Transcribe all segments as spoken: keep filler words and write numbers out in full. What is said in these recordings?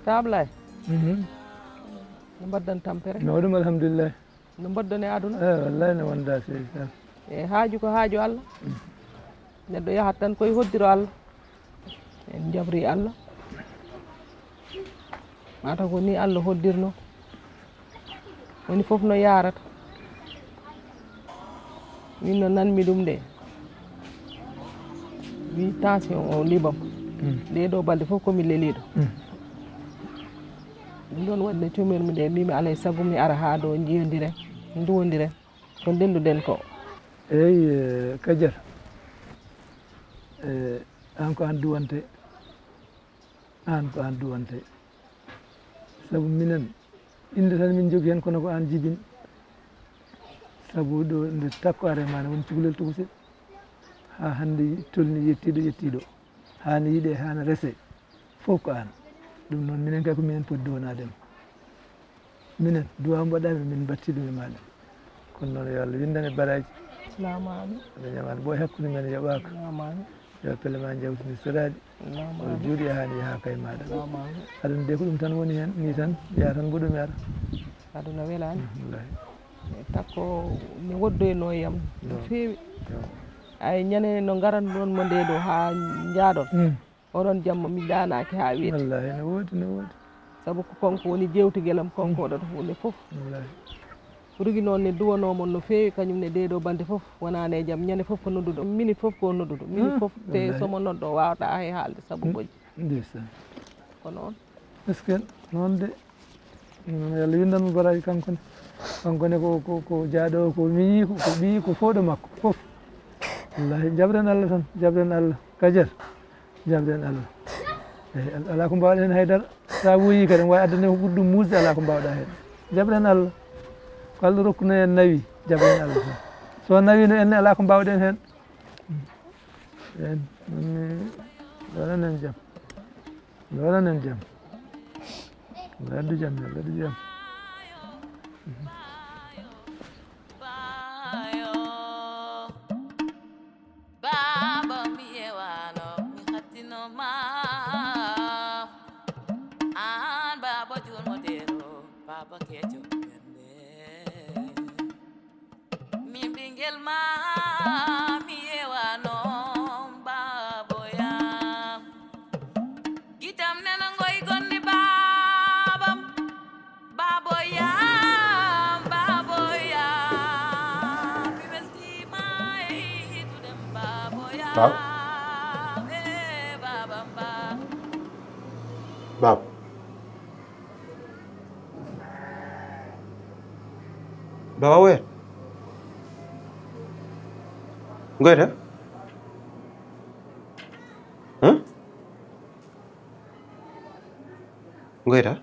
Ka Ablaye. No mbaɗɗon tampere? No ɗum, alhamdulillah. No mbaɗɗon e aduna? Eh, wallahi no wonda sey tan. E haaju ko haaju Allah. Neɗɗo yahat tan koye hoddiro Allah. En njabri Allah. Mata ko ni Allah hoddirno. Woni fof no yarata. Min no nanmi ɗum de. Wi tension o libam. Ɗee ɗo balɗe fof komi leliiɗo. Ɗum ɗon waɗi nde cumirmi nde, mbimi alay sago mi ara haa ɗo, njiyondiren, nduwondiren ko ndenduɗen ko. Eyi, eh, Kajar. Eh, aan ko aan duwante. Aan ko aan duwante. Sabu minen, innde tan min njogii heen, kono ko aan jibini. Sabu ɗo nde takko are ma ne woni cukalel tokosel. Haa hannde tolni yettiiɗo, yettiiɗo. Haa ne yiɗe, haa ne rese. Fof ko aan. Ɗum noon, minen kay ko minen poti duwanaade ma. Minen, duwaaw mbaɗaami, min mbatti ɗum e maaɗa. Kono noon, yo Allah windan e baraaji. Salamu aleykum. Aɗa ñaamaani, ɓooy hakkunde men yoɓaaka. Ñaamaani. Yo pelle ma njawtini seraaɗi. Ñaamaani. Oɗo juuɗi, a haani yaha kay maaɗa. Ñaamaani. Aduna de ko ɗum tan woni heen, nii tan, yaha tan mboɗo mi ara. Aduna welaani. Mm, wallahi. E takko mi woddoyno e yam no feewi. Yo. Ay ñande no ngaran ɗon mo nde ɗo haa njaaɗon. Mm. Oɗon jamma mi daanaaki haa weeti. Wallahi, no woodi, no woodi. Sabu ko kanko woni jeewtugel am, kanko waɗata huunde fof. Wallahi. Rugi noon ne duwanoo mon no feewi, kañum ne ɗee ɗoo balɗe fof wonaani e jam. Ñande fof ko nodduɗo, minute fof ko nodduɗo, minute fof. Te so mo noddo waawata hay haalde sabu bojji. Ndeysaan. Ko noon. Est-ce que noon de? Noon, yo Allah windan mo baraaji kanko ne. Kanko ne ko, ko, ko jaaɗo, ko miñi, ko, ko ɓiyi, ko fooɗo makko fof. Wallahi, jabren Allah tan, jabren Allah. Kajar, jabren Allah. Eyi, al-, alaa ko mbaawɗen heen hay dara. Sa wuyi kadi, waawi addande ko ɓuri ɗum muusde, alaa ko mbaawɗa heen. Jabren Allah. Ko Allah rokkuno en nawi, jabren Allah tan. So nawiino en ne, alaa ko mbaawɗen heen. En, ɗum ni, ɗo nan en jam. Yo Allah nan jam. Yo Allah addu jam, yo Allah addu jam. Baaba, mi yewano, mi hattino ma. An baaba julmo dero, baaba kejo ɓernde. Min ɓingel ma mi yewano, baboya. Gitam nena ngoy gonni babam, baboya, baboya. Mi weltima e yitude baboya. Bab. Eh, babam ba. Bab. Baba woyat. Ngoyta? Huh? Ngoyta?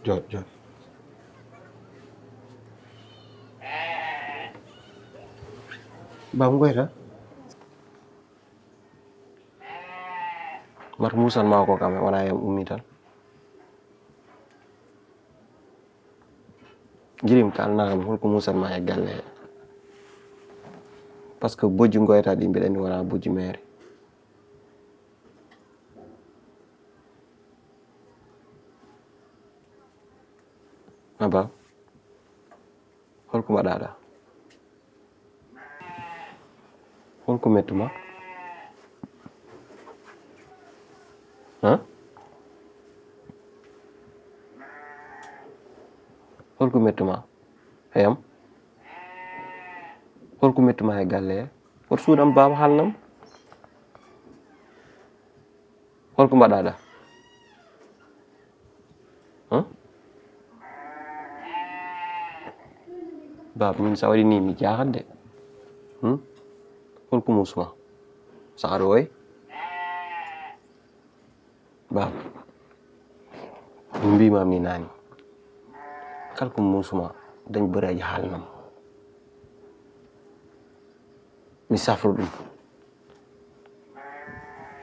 Jot, jot. Baba ngoyta? Mata musan ma ko kam wona yam ummi tan. Jirim kalna kam holko musan ma e galle he. Parce que bojji ngoyta ɗi mbiɗa anndi wona bojji meere. Aba. Holko mbaɗaɗa? Holko mettuma? Ha? Holko mettuma? Heyam? Holko mettuma he galle he? Woto suudam baaba haalnam. Holko mbaɗaɗa? Huh? Baaba, min sa waɗi ni mi jaaxat de. Hmm? Holko musuma? Sa aɗa woy? Baaba, mi mbima mi nani. Kala ko musuma, dañ baraji haalnam. Mi safro ɗum.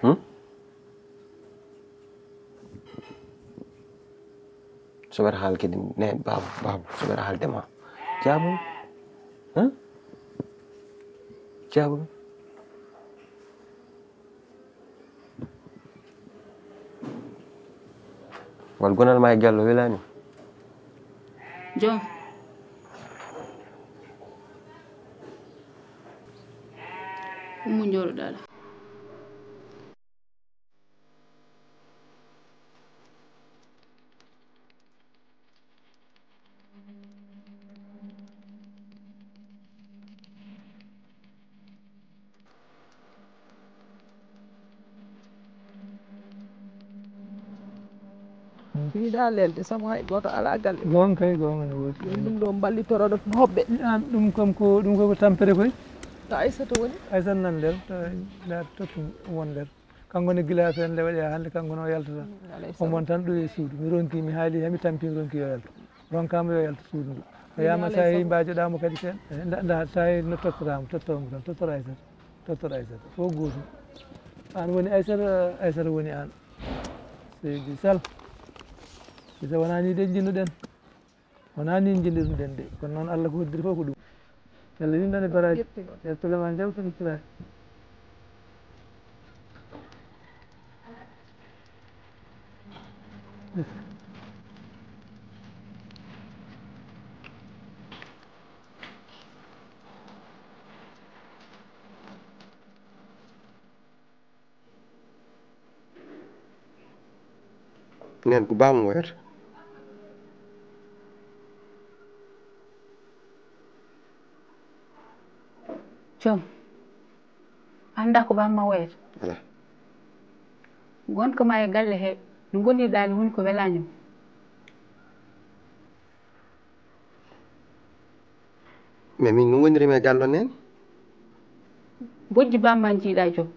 Hmm? Soɓer haal kadi ne, baaba, baaba, soɓer haaldema. Jaabu. Huh? Jaabu. Wal gonal ma e Jallo welaani. Joom. Ummo njooɗoɗaa ɗo. Yiɗa lelde sama hay goto ala galle. Gonga kay gonga ne wodi. Ɗum ɗo mballitoroɗo hoɓɓe. An ɗum kam ko ɗum ko tampere koy. To Aysata woni. Aysata nan nder la tottu won nder. Kanko ne gila fen nde waɗi hannde kanko ne o yaltata. Omon tan ɗo e suudu mi ronki mi haali hami tampi mi ronki yo yaltu. Ronkama yo yaltu suudu ndu. O yama sa yehi mbajoɗamo kadi fen. Nda sa yehi no tottoramo tottoramo tan tottor Aysata. Tottor Aysata fof gootum. Aan woni Aysata, Aysata woni aan. Seydi Sal. Seydi Sal wonaa nii de njiɗno-ɗen. Wonaa nii njiɗirno-ɗen de. Kono noon Allah ko hoddiri fof ko ɗum. Yalla yimɓe ne baraaji. Yettude ma jawtude kiraari. Nen ko bamum woyata. Joom, a anndaa ko bamma woyata? Alaa. Ngonka ma e galle he, no ngonirɗaa ni woni ko welaani mo. Mais min no woniri mi e Jallo nene? Bojji bamma njiiɗa joom.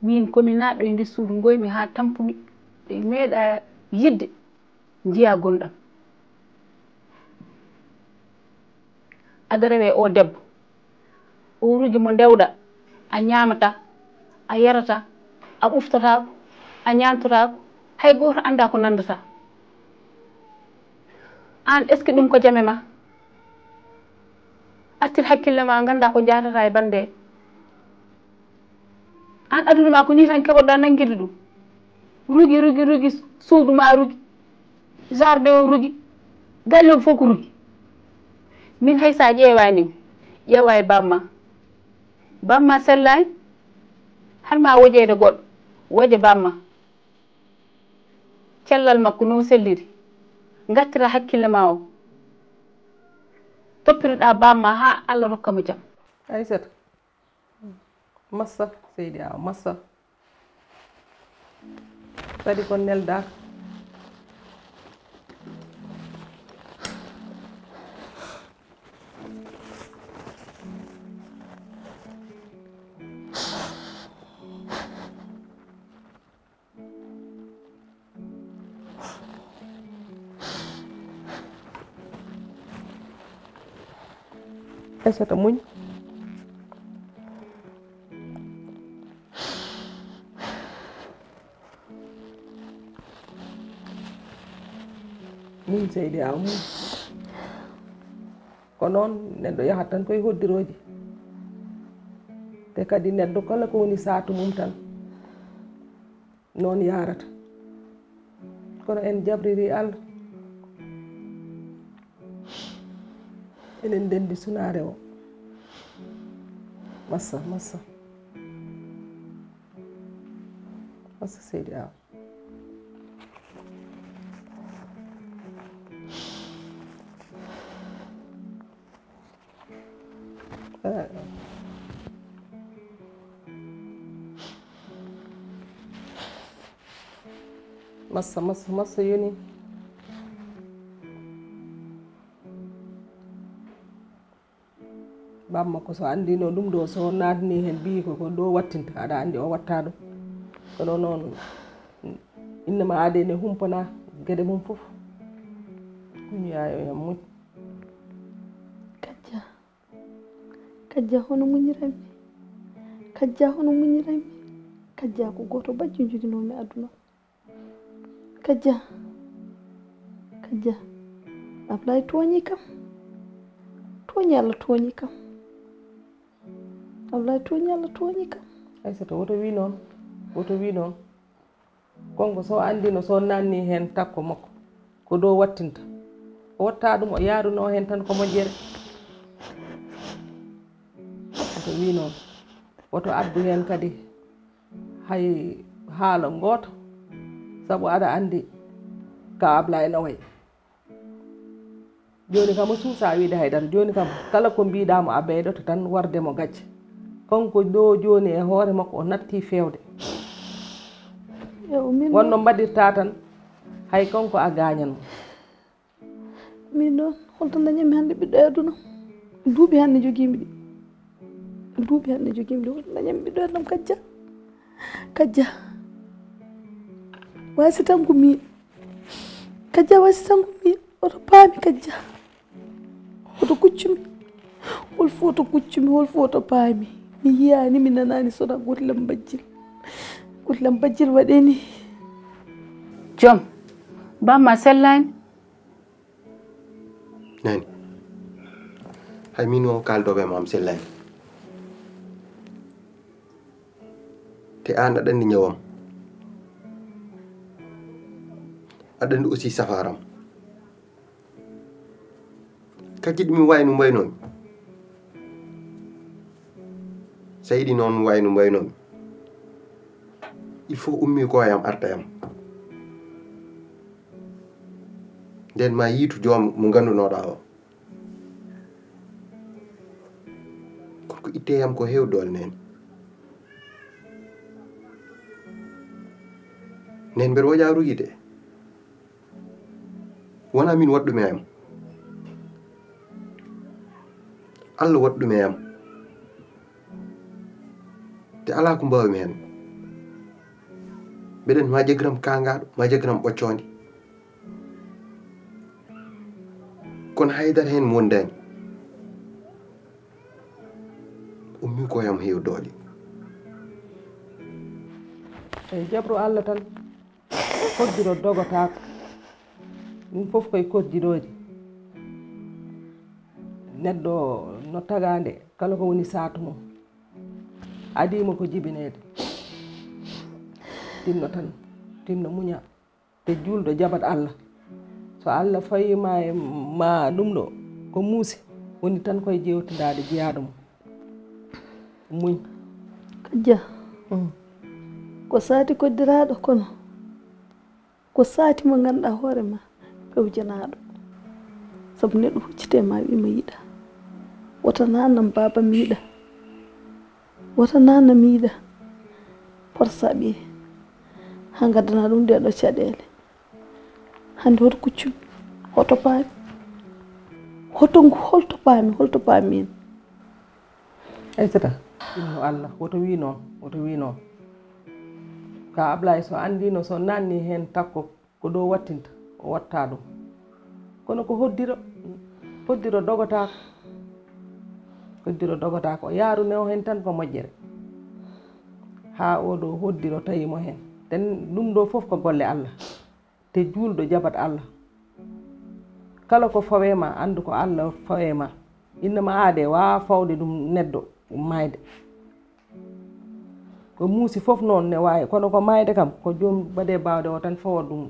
Min komi naatɗo e nder suudu ngoymi haa tampumi ɓe meeɗa yidde njiya gonɗam. Aɗa rewe o debbo o rugi mo ndewɗa a ñaamata a yarata a ɓuftotaako a ñaantotaako hay gooto annda ko nanndata. Aan est ce que ɗum ko jame ma? Artir hakkille ma ngannda ko njaatata e bannde. Aan aduna ma ko nii tan keɓoɗa nanngirde ɗum. Rugi rugi rugi suudu ma rugi. Jardin o rugi. Galle o fof ko rugi. Min hay so a ƴeewaani mi ƴeewa e bamma. Bamma sellaani. Har ma woƴeede goɗɗo woƴe bamma. Cellal makko no selliri. Ngattira hakkille ma o. Toppiroɗa bamma ha Allah rokka mo jam. Aysata. Massa seydi awa massa. Kadi kon neldaka. Aysata muñ. Muñ seydi aw muñ. Ko noon neɗɗo yahat tan koye hoddirooji. Te kadi neɗɗo kala ko woni saatu mum tan. Noon yaarata. Kono en jabriri Allah. Enen ndenndi sunaare o. Massa massa. Massa seydi aw. Massa massa massa yoni. Bamma ko so anndino ɗum ɗo so naatni heen ɓiyi ko ko ɗo wattinta aɗa anndi o watta ɗum. Kono noon innama aade ne humpana geɗe mum fof. Muñoya yo en muñ. Kajja. Kajja hono muñiranmi. Kajja hono muñiranmi. Kajja ko gooto bajjo njoginoomi aduna. Kajja. Kajja. Ablaye tooñi kam. Tooñi Allah tooñi kam. Ablaye tooñi Allah tooñi kam. Aysata woto wi noon. Woto wi noon. Konko so anndino, so nanni heen takko makko, ko ɗo wattinta. O watta ɗum, o yaaruno heen tan ko moƴƴere. Woto wi noon. Woto addu heen kadi hay haala gooto, sabu aɗa anndi ka Ablaye no wayi. Jooni kam o suusaa wiide hay dara. Jooni kam kala ko mbiɗaa mo a ɓeydoto tan warde mo gacce. Kanko ɗo jooni e hoore makko o natti feewde. Wonno mbaɗirta tan hay kanko a gaañan mo. Min noon holto dañanmi hannde ɓiɗɗo e aduna? Duuɓi hannde jogiimi ɗi. Duuɓi hannde jogiimi ɗi. Holto dañanmi ɓiɗɗo e aduna? Kajja. Kajja. Wasi tan ko miin. Kajja wasi tan ko miin. Oto paami kajja. Hoto kuccumi. Hol foto kuccumi, hol foto paami. Mi yiyaani, mi nanaani sona gotilam bajjil. Gotilam bajjil waɗeni. Joom, bamma sellaani. Nani. Hay min o kaldooɓe ma am sellaani. Te aan aɗa anndi ñawam. Aɗa anndi aussi safaaram. Kadi ɗum wayi no mbaynomi. So yiɗi noon wayi no mbaynomi. Il faut ummi ko yam arta yam. Nden ma yiitu joom mo nganndunoɗa o. Kono ko itte yam ko heew doole nen. Nen mbeɗa woƴa rugi de. Wona min waɗɗum e am. Allah waɗɗum e am. Te alaa ko mbaawmi heen. Mbeɗen ma jaggiram kaangaaɗo ma jaggiram ɓoccoondi. Kono haydara heen mi wondaani. Ummi ko yam heew doole. Eyi, jabru Allah tan. Koddiro dogotaako. Ɗum fof koye koddidooji. Neɗɗo no tagaande kala ko woni saatu mum. Adii mo ko jibineede. Tinno tan, tinno muña. Te juulɗo jaɓat Allah. So Allah fawii ma e ma ɗum ɗo ko muusi, woni tan koye jeewtindaade jiyaaɗo mum. Muñ. Kajja. Ko saati koddiraaɗo kono ko saati mo ngannduɗaa hoore ma pewjanaaɗo. Sabu neɗɗo huccite ma wi ma yiɗa. Wota nanam baaba mi yiɗa. Wota nanam mi yiɗa. Porsa ɓiye. Haa ngaddana ɗum ɗee ɗoo caɗeele. Hannde hoto kuccumi? Hoto paami? Hoto ngu holto paami? Holto paami en? Aysata, ɗum no Allah, woto wi noon, woto wi noon. Ka Ablaye so anndino, so nanni heen takko ko ɗo wattinta, o watta ɗum. Kono ko hoddiro, hoddiro dogotaako. Hoddiro dogotaako, o yaaru newo heen tan ko moƴƴere. Haa o ɗo hoddiro tawi mo heen. Ten ɗum ɗo fof ko golle Allah. Te juulɗo jaɓat Allah. Kala ko fawee ma, anndu ko Allah fawee ma. Innama aade waawa fawde ɗum neɗɗo maayde. Ko muusi fof noon ne waawi, kono ko maayde kam, ko joom baɗe baawɗe o tan fawat ɗum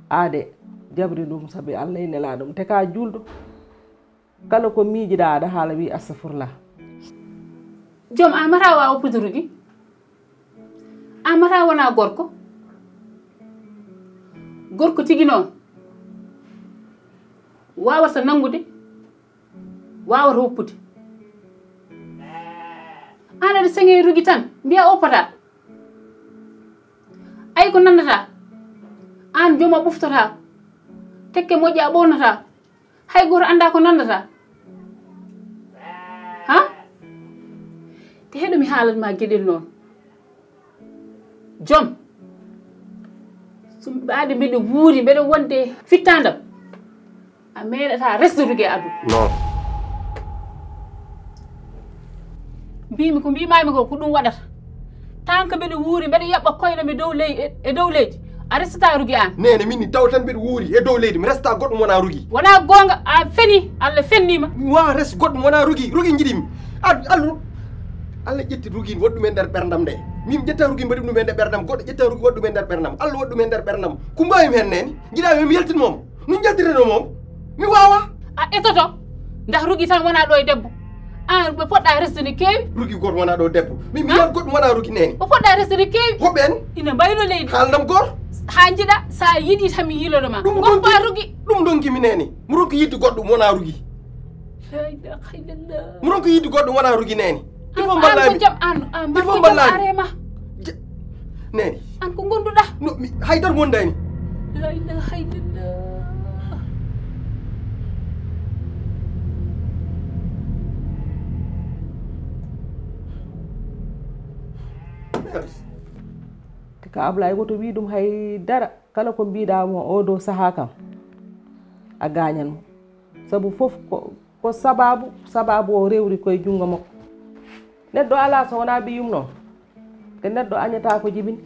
aade, jaɓri ɗum sabi Allah e nelaaɗo mum. Te ka juulɗo, kala ko miijiɗaa aɗa haala wi astafurlah. Joom, a mata waawa pudurude. A mata wona gorko. Gorko tigi noon waawata nanngude, waawata woppude. Aan aɗa seŋe rugi tan, mbiya oppataa. Ay ko nanndataa. Aan joom a ɓuftataa. Tekke moƴƴa a ɓoornataa. Hay gooto anndaa ko nanndataa. Ha? Te heɗo mi haalan ma geɗel noon. Joom. Sumbaade mbeɗo wuuri, mbeɗo wonde fittaandam. A meeɗataa resde rugi e aduna. Non. Mbimi ko mbimaami ko, ko ɗum waɗata. Tan ko mbeɗo wuuri, mbeɗo yaɓɓa koyɗam e dow ley-, e, e dow leydi. A restataa rugi aan. Neene, min ni taw tan mbeɗo wuuri e dow leydi. Mi resta goɗɗum wona rugi. Wona goonga, a feni, Allah fennima. Mi wawa res goɗɗum wona rugi, rugi jiɗimi. Ad-, Allah, Allah ƴetti rugi, waɗi ɗum e nder ɓerdam nde. Min ƴetta Rugi mbaɗi ɗum e nder ɓerɗam, goɗɗo ƴetta Rugi waɗi ɗum e nder ɓerɗam, Allah waɗi ɗum e nder ɓerɗam. Ko mbaawimi heen neene? Njiɗaa mi yaltin moom? No njaltirano moom? Mi waawaa. A etoto. Ndax Rugi tan wonaa ɗo e debbo. Aan ɓe poɗɗa resde no keewi. Rugi gooto wonaa ɗo debbo. Mi mi yal goɗɗum wonaa Rugi neene. Ɓe poɗɗa resde no keewi. Hoɓɓe en? Ina mbaylo leydi. Haalnam goor. Haa njiɗa, so a yiɗi tan mi yiilono ma. Ɗum Goppa ɗonki- Rugi. Ɗum ɗonki mi neene. Mi ronki yiɗde goɗɗum wonaa Rugi. La ilaha illallah. Mi ronki yiɗde goɗɗum wonaa Rugi neene. Il faut mballaa mi. Jam an, an Il faut mballaa mi. Arema. Je- Neene. An ko ngonduɗa? No, mi haydar wondani. La ilaha illallah. Te ka Ablaye woto wi ɗum hay dara, kala ko mbiɗa mo o dow saha kam a gañan mo. Sabu fof ko, ko sababu, sababu o rewri koye junngo makko. Neɗɗo alaa so wonaa ɓiyum noon. Te neɗɗo añataa ko jibini.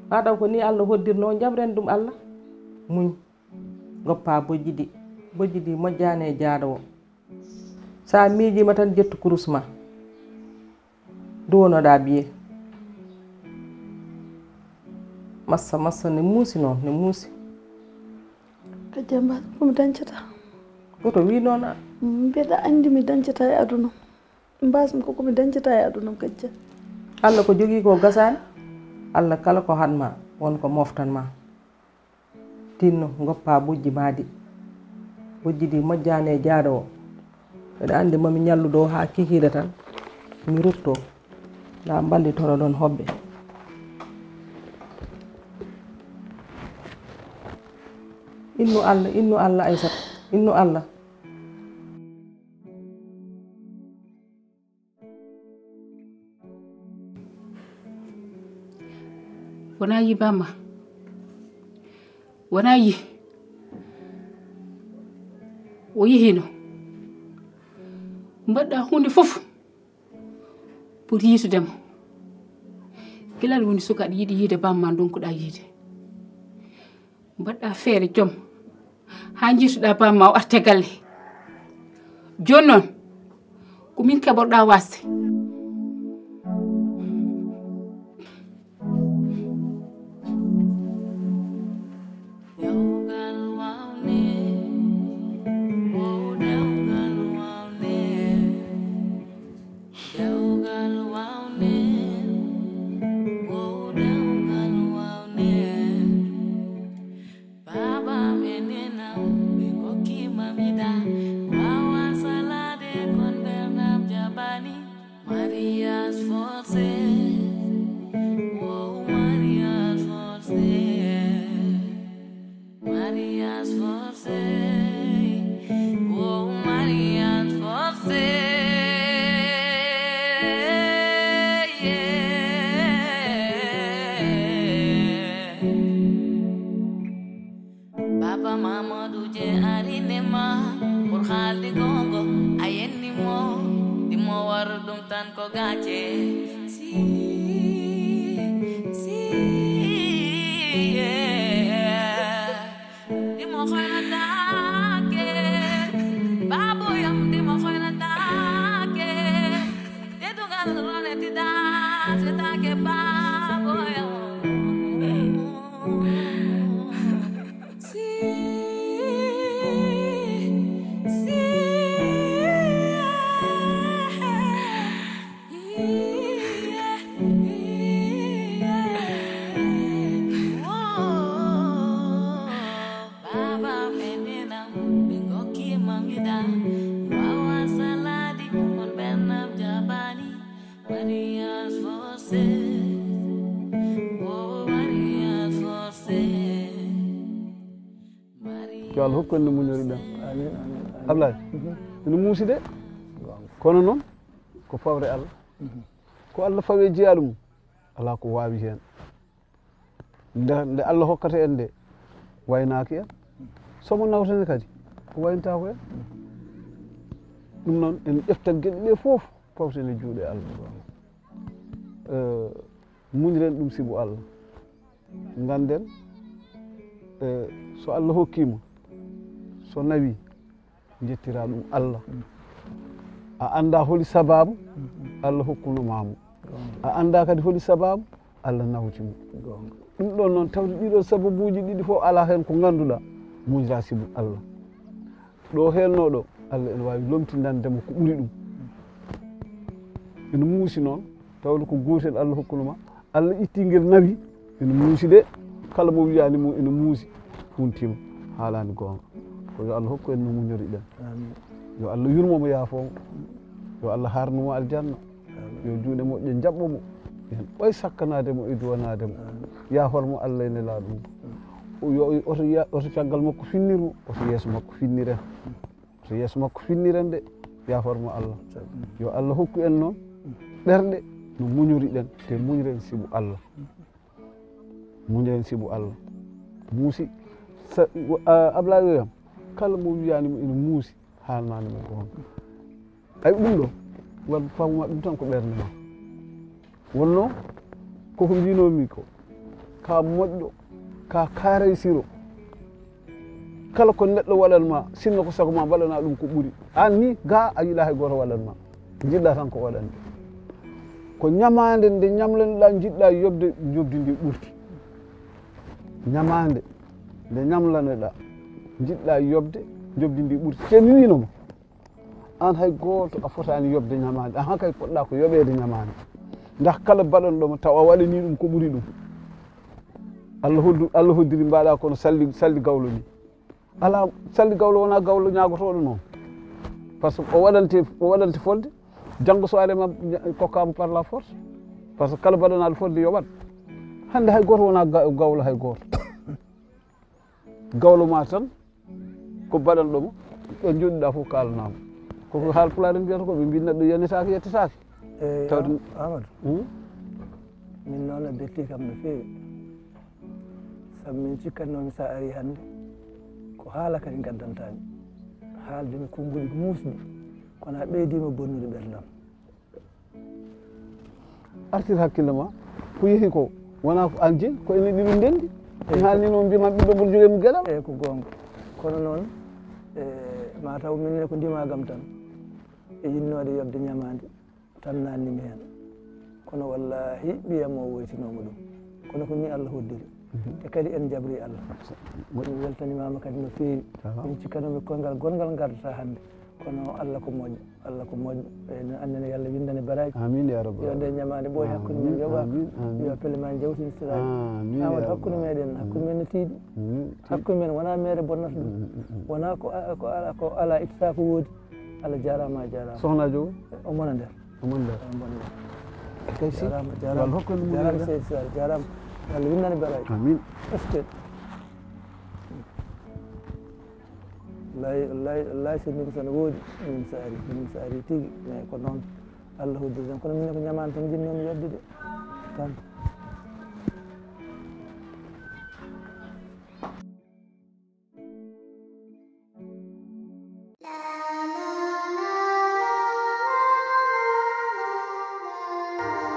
Maa taw ko ni Allah hoddirnoo, jaɓren ɗum Allah. Muñ. Goppa bojji ɗi. Bojji ɗi moƴƴaani e jaaɗo o. So a miijiima tan, ƴettu kurus ma. Duwanoɗaa biye. Massa, massa, ne muusi noon, ne muusi. Kajja mbaɗ ko mi dañcata. Woto wi noon a. Mbeɗa anndi mi dañcata e aduna. Mbasmi ko ko mi dañcata e aduna kajja. Allah ko jogii ko gasaani. Allah kala ko haɗ ma, won ko moftan ma. Tinno, goppa bojji ma ɗi. Bojji ɗi moƴƴaani e jaaɗo o. Mbeɗa anndi mami ñallu ɗo haa kikiiɗe tan. Mi rutto. Nda mballitoro ɗon hoɓɓe. Innu Allah, innu Allah Aysata, innu Allah. Wona yi bamma. Wona yi. O yihino. Mbaɗɗa huunde fof pour yiitude mo. Gila aɗa woni suka aɗa yiɗi yiide bamma ndonkuɗa yiide. Mbaɗɗa feere joom haa njiituɗa bamma o arta galle. Jooni noon ko min keɓorɗa wasde. Dewgal wawne, wow dewgal wawne. Dewgal wawne, wow dewgal wawne. Baba menenam ɓe kokki mamiɗa wawa salade kon bernam jabani. Mariage forcé, wow mariage forcé. Mariage forcé, oh mariage forcé, yeah. Papa Mamadou je arine ma pour haldi gongo ayenni mo dimo war dum tan ko gace. Si, si, yeah. Dimo xoyna take, babu yam dimo xoyna take. Dedugal rone ti dance take, babu yam. Si, si, yeah. Baba menena bingo kimamida wawa saladi on bernam jabani. Mariage forcé. Oh, mariage forcé. Yo Allah hokku en no muñori ɗen. Amin, amin, amin. Ablaye, ene muusi de. Kono noon ko fawre Allah. Ko Allah fawi e jiyaaɗo mum, alaa ko waawi heen. Nde, nde Allah hokkata en nde, waynaaki en. So mo nawtani kadi, o wayntaako en. Ɗum noon, en ƴeftat geɗe ɗe fof, pawten e juuɗe Allah. Eh, muñren ɗum sibu Allah. Ngannden, eh, so Allah hokkiima, so nawii, njettira ɗum Allah. A anndaa holi sabaabu Allah hokkuno ma mo. A anndaa kadi holi sababu Allah nawti mo. Ɗum ɗon noon, tawde ɗiɗo sababuuji ɗiɗi fof alaa heen ko ngannduɗaa, muñra sibu Allah. Ɗo heelnoo ɗo, Allah ene waawi lomtindande mo ko ɓuri ɗum. Ene muusi noon, tawde ko gootel Allah hokkuno ma, Allah itti ngel nawi, ene muusi de, kala mo wiyaani mo ene muusi, huntiima, haalaani goonga. Ko yo Allah hokku en no muñoriɗen. Yo Allah yurmo mo, yaafoo mo. Yo Allah haarnu mo aljanna. Yo juuɗe moƴƴe njaɓɓo mo. Ɓay sakkanaade mo e duwanaade mo. Yaafor mo Allah e Nelaaɗo mum. Yo oto ya-, oto caggal makko finnir mo, oto yeeso makko finniren. Oto yeeso makko finniren de, yaafor mo Allah. Yo Allah hokku en noon ɓerɗe no muñoriɗen, te muñren sibu Allah. Muñren sibu Allah. Muusi, sa-, a-, Ablaye Yoyam, kala mo wiyaani mo ene muusi, haalnaani mo goonga. Ay ɗum ɗo, waɗ fawma ɗum tan ko ɓernde ma. Wonno, koko mbinomi ko, ka moƴƴo, ka kaaraysiro. Kala ko neɗɗo waɗan ma, sinno ko sago ma, mbaɗana ɗum ko ɓuri. Aan ni, ga a yiɗa hay gooto waɗan ma. Njiɗɗa tan ko waɗande. Ko ñamaande nde ñamlanoɗa, njiɗɗa yoɓde, njoɓdi ndi ɓurti. Ñamaande nde ñamlanoɗa, njiɗɗa yoɓde, njoɓdi ndi ɓurti. Te mi wiino mo, aan hay gooto a fotaani yoɓde ñamaande. Ahan kay, poɗɗa ko yoɓeede ñamaande. Ndax kala baɗanɗo mo taw a waɗani ɗum ko ɓuri ɗum. Allah hoddu-, Allah hoddiri mbaɗa kono salli, salli gawlo ni. Alaa, salli gawlo wonaa gawlo ñaagotooɗo noon. Par ce que o waɗante, o waɗante folde, janngo so arema ña-, kokkaama par la force. Par ce que kala mbaɗanaaɗo folde yoɓat. Hannde hay gooto wonaa ga-, gawlo hay gooto. Gawlo ma tan, ko baɗanɗo mo, ɓe njoɗɗuɗa fof kaalanaama. Koko haal pulaar en mbiyata ko, ɓe mbi neɗɗo yanetaake, yettetaake. Eey, tawde Amadou, hmm? Min noon a betti kam no feewi. Sabu min cikkatnoomi so a arii hannde, ko haala kadi ngaddantaami. Haalde mi konnguɗi muusɗi, kono a ɓeydiima bonnude ɓerdam. Artir hakkille ma, ko yehi ko, wonaa ko aan jeyi, ko enen ɗiɗo ndenndi. En haalni noon, mbiima ɓiɗɗo mboɗo jogii mo geɗal. Eey, ko goonga. Kono noon, e, ma taw min ne ko ndimaagam tan. E yinnoode yoɓde ñamaande. Tan naatnimi heen. Kono wallaahi ɓiyam o woytinooma ɗum. Kono ko nii Allah hoddiri. Mhm. Te kadi en njabrii Allah. Moƴƴi. Mi weltanimaama kadi no feewi. Aha. Min cikkanoomi ko koyngal gonngal ngardata hannde. Kono Allah ko moƴƴo. Allah ko moƴƴo. Eɗen anndana yo Allah winndane baraaji. Amiin yaa rabbal aalamiin. Yo nde ñamaande ɓooy hakkunde men yoɓa. Amiin, amiin. Yo pelle ma njawtin siraaji. Amiin yaa rabbal aalamiin. Amadou, hakkunde meɗen, hakkunde men no tiiɗi. Amiin. Hakkunde men wonaa meere bonnata ɗum. Mm, mm, mm. Wonaa ko a-, ko ala, ko ala ittata ko woodi. Allah jaaraama, a jaaraama. Soxna Jogo? Omo wona nder. Omo wona nder. Omo wona nder. Kay si. Jaaraama, jaaraama. Yo Allah hokku en mo jaaraama, moƴƴere. Seydi Sall, jaaraama. Allah winndane baraaji. Amiin. Est-ce que? Wallahi, wallahi, wallahi, so min so no woodi, min so ari, min so ari tigi, mais ko noon Allah hoddiri tan. Kono min ko ñamaande tan njiɗnoomi yoɓde de. Tan.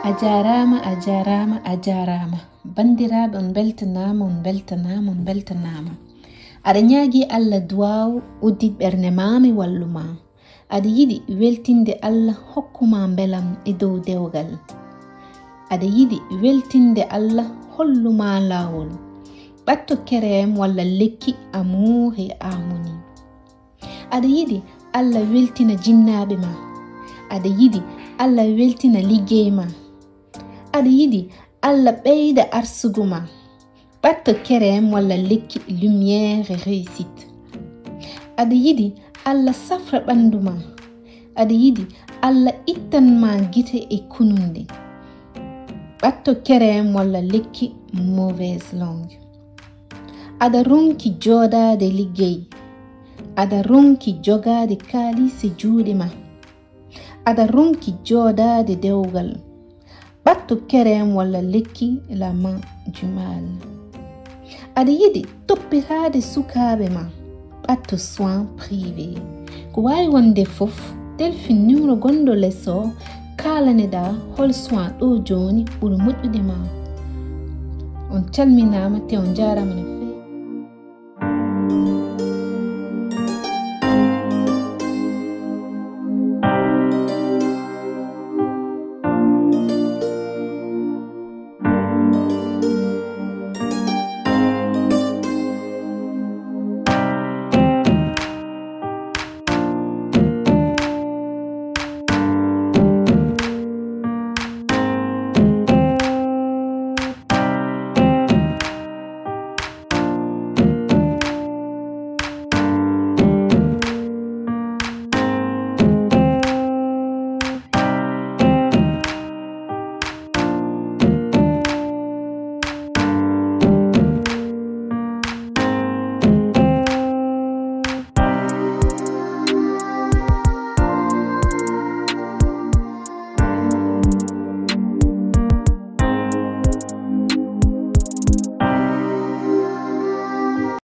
A jaaraama, a jaaraama, a jaaraama. Banndiraaɓe, on mbeltanaama, on mbeltanaama, on mbeltanaama. Aɗa ñaagii Allah duwaaw, uddit ɓernde maa, mi wallu maa. Aɗa yiɗi weltinde Allah, hokku maa mbelam e dow dewgal. Aɗa yiɗi weltinde Allah, hollu maa laawol. Ɓatto kerem walla lekki Amour et Harmonie. Aɗa yiɗi Allah weltina jinnaaɓe ma. Aɗa yiɗi Allah weltina liggey ma. Aɗa yiɗi Allah ɓeyda arsugu ma. Ɓatto kerem walla lekki Lumière et Réussite. Aɗa yiɗi Allah safra ɓanndu ma. Aɗa yiɗi Allah ittan ma gite e kununde. Ɓatto kerem walla lekki Mauvaise Langue. Aɗa ronki jooɗaade liggey. Aɗa ronki jogaade kaalis e juuɗe ma. Aɗa ronki jooɗaade dewgal. Ɓatto kerem walla lekki La Main du Mal. Aɗa yiɗi toppitaade sukaaɓe ma? Ɓatto soin privé. Ko waawi wonde fof, telfin numéro gonɗo les o, kaalaneɗaa hol soin ɗo jooni ɓuri moƴƴude ma. On calminaama te on njaaraama no feewi.